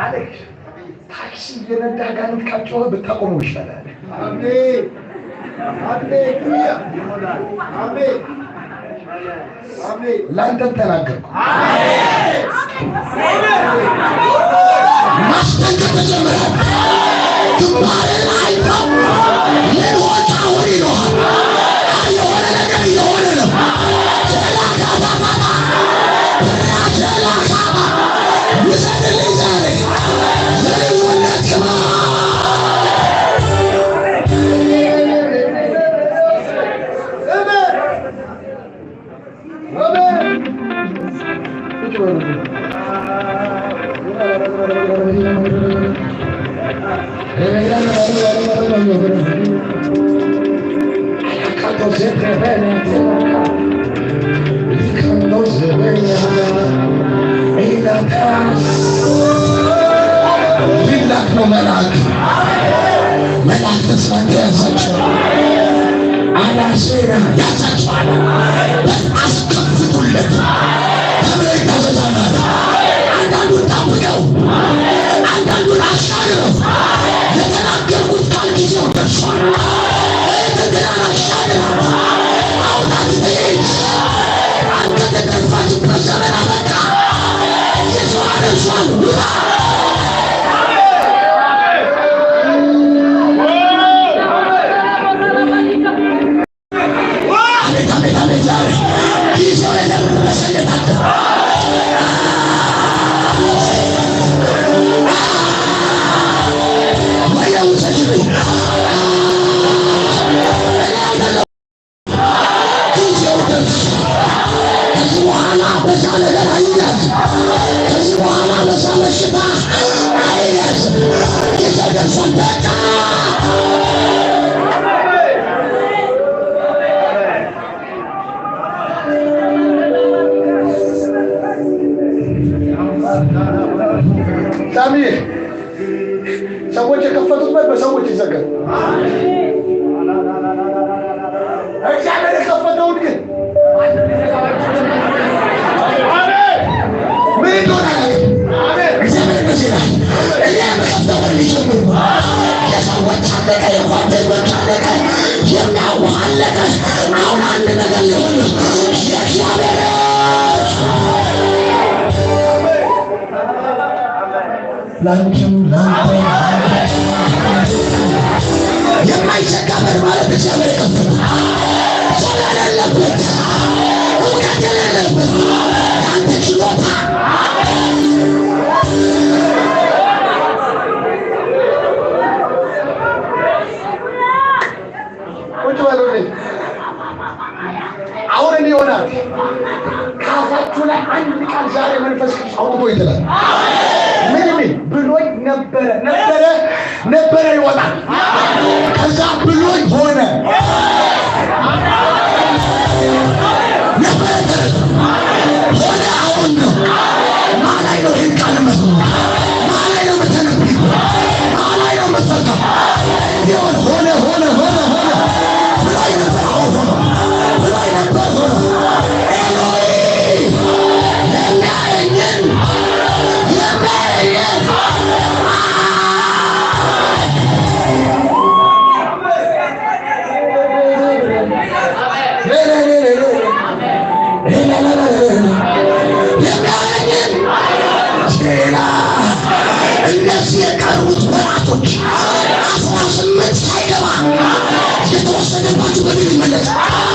አሌክስ፣ ታክሲ እየነዳ አጋንንት ካጮኸ ብታቆመው ይሻላል። አሜን። ሃሌሉያ። አሜን። አሜን። ለአንተም ተናገርኩ። ማስጠንቀቅ ተጀመረ። ግንባርህን አይተው ምን አሁን ይለዋል። የሆነ ነገር እየሆነ ነው። ቴላካባባባ ቴላካባ ውሰድልኝ ዛሬ የልዩነት ቅባት። አሜን። አሜን። ቁጭ በሉ። ሊላክ ነው መልአክ። መልአክ ተስፋ ያዛቸው አላሴራ ያዛቸዋል። አስከፍቱለት ተብሎ ይታዘዛል። አንዳንዱን ጠብቀው፣ አንዳንዱን አሻግረው። የተናገርኩት ቃል ጊዜው ደርሷል። እንትናን አሻግረው አውጣት ትሄድ። አንተ ተገፋችበት ዘመን አበቃ። ጊዜው ደርሷል። ውጣ። አቤት አቤት አቤት! ዛሬ ጊዜው የደረሰለት አንተ ወየው ውሰድልኝ። ጊዜው ደርሷል። ከዚህ በኋላ በዛ ነገር አይያዝም። ከዚህ በኋላ በዛ በሽታ አይያዝም። ጊዜው ደርሷል። በቃ። ሳሚ፣ ሰዎች የከፈቱት በር በሰዎች ይዘጋል። እግዚአብሔር የከፈተውን ግን ምን እንደሆነ አላውቅም። እግዚአብሔር እንደዚህ ይላል፣ እኔ የምከፍተው በር ሊጀምር ነው። የሰዎች አለቀ፣ የጓደኞች አለቀ፣ የሚያውቅ አለቀ። አሁን አንድ ነገር ሊሆን ነው። የእግዚአብሔር ላንቺም ላንተ የማይዘጋ በር ማለት እግዚአብሔር የከፈተው ሰው የሌለበት፣ እውቀት የሌለበት፣ የአንተ ችሎታ። ቁጭ በሉልኝ። አሁን እንዲህ ይሆናል። ከአፋችሁ ላይ አንድ ቃል ዛሬ መንፈስ ቅዱስ አውጥቶ ይጥላል። ምን የሚል? ብሎኝ ነበረ፣ ነበረ፣ ነበረ ይወጣል። ከዛ ብሎኝ ሆነ። ነበረ ተረት ነው። ሆነ አሁን ነው። ማን ላይ ነው ይህን ቃል የምትሰማው? ማን ላይ ነው የምትተነብዩት? ማን ላይ ነው የምትፈታው? እንዲሆን ሆነ ሆነ ሆነ ሆነ። ብሎኝ ነበር፣ አሁን ሆነ። ብሎኝ ነበር፣ ሆነ። ኤሎይ የሚያየኝን የሚያየኝን። የሚያየኝን ሌላ እነዚህ የቀሩት ወራቶች 18 ሳይገባ የተወሰደባችሁ በድል ይመለሳል።